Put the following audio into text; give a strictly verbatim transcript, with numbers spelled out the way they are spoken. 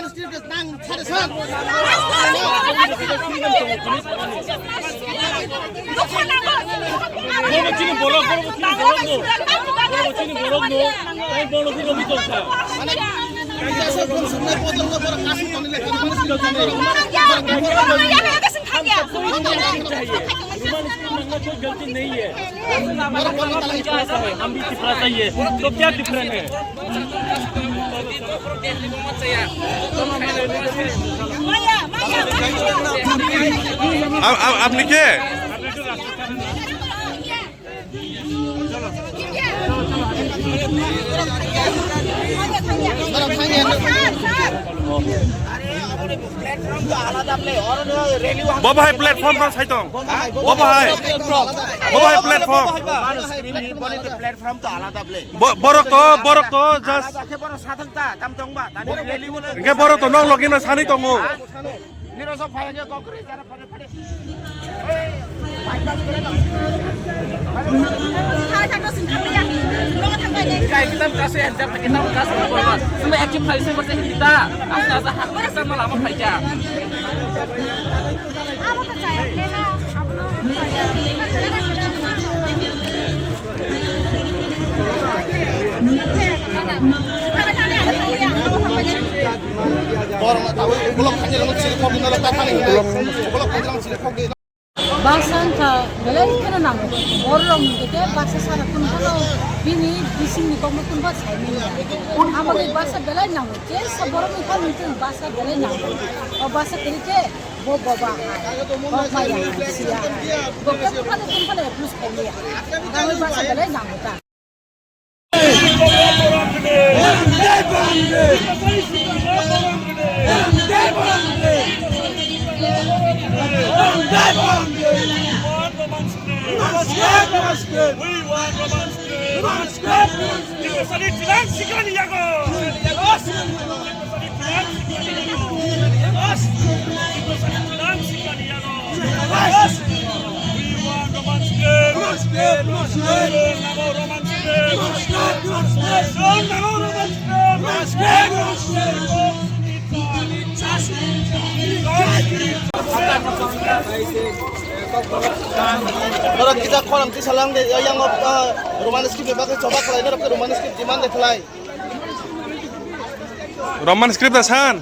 Bobo chini borok, bobo chini borok no. Bobo chini borok no. Tei bono khe rogi tongkha. हम भी तिपरा चाहिए, हम भी तिपरा चाहिए, तो क्या डिफरेंट है? আপ-, আপ-, আপনি কে? Bo bahai platform no saitong. Bo bahai. Bo bahai platform. Platform to alada ble. Bo-, borok to, borok to, just. Alada khe borok sathang ta, tam tong ba, tani rally wala. Hingke borok to nok logi no sani tongo. Niro sok phai hingke kok kwrwi jara phare phare. Kai kitab kasu, kitab kasu. Semua action phai semua kita. Asal asal hak kita malah apa phai ja. Borok na tabuk ukulok khainwi rwngwi chiri khok di, nolo ta thani hinwi ukulok khainwi rwngwi chiri khok di. Baksa wngkha belai kheno nango. Borok rok ni khe baksa sara kun phano bini bising ni kokno kun ba sai manya. Abo ni baksa belai nango. Je sa borok ni phano tong baksa belai nango. O baksa kwrwi khe bo boba hai. Kok maya hai siya. Bo khe phano kun phano plus khai manya. Abo ni baksa belai nango ta. We want Roman script. We want Roman script. Roman script. Tiprasani tlang sikani yago. Tiprasani tlang sikani yago. Tiprasani tlang sikani yago. We want Roman script. Roman script, Roman script. Roman script, Roman script. Roman script, Roman script. Oro kisa khorang tisa lang de, yang, ah, Roman script ni bagwi choba khlai, norok khe Roman script demand de khlai. Roman script da san?